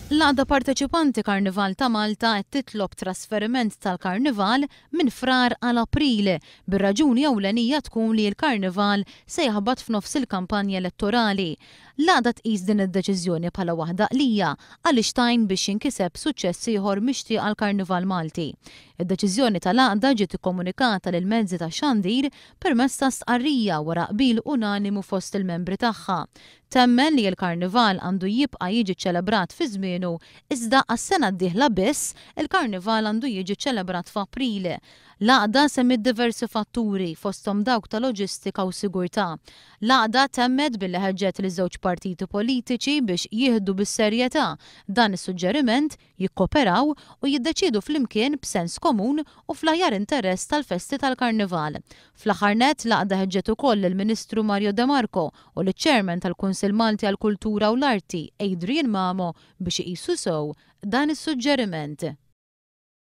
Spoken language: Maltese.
L-Għaqda Parteċipanti Karnival ta' Malta qed titlob trasferiment tal-Karnival minn Frar għal April, bir-raġuni ewlenija tkun li l-Karnival se jaħbat f'nofs il-kampanja elettorali. L-Għaqda tqis din id-deċiżjoni bħala waħda għaqlija għaliex tgħin biex jinkiseb suċċess ieħor mixtieq għall-Karnival Malti. Id-deċiżjoni tal-Għaqda ġiet ikkomunikata lill-mezzi tax-xandir permezz ta' stqarrija wara qbil unanimu fost il-membri tagħha. Temmen li l-Karnival għandu jibqa' jiġi ċċelebrat fi żmienu iżda għas-sena d-dieħla biss il-Karnival għandu jiġi ċċelebrat f'April. L-Għaqda semmiet diversi fatturi fosthom dawk ta' loġistika u sigurtà. L-Għaqda temmet billi ħeġġet liż-żewġ partiti politiċi biex jieħdu bis-serjetà dan is-suġġeriment jikkooperaw u jiddeċiedu flimkien b'sens komun u fl-aħjar interess tal-festi tal-Karnival. Fl-aħħar nett, l-Għaqda ħeġġet ukoll lill-Ministru Mario de Marco u liċ-Chairman tal-Kunsill Malti għall-Kultura u l-Arti, Adrian Mamo, biex iqisu sew dan is-suġġeriment.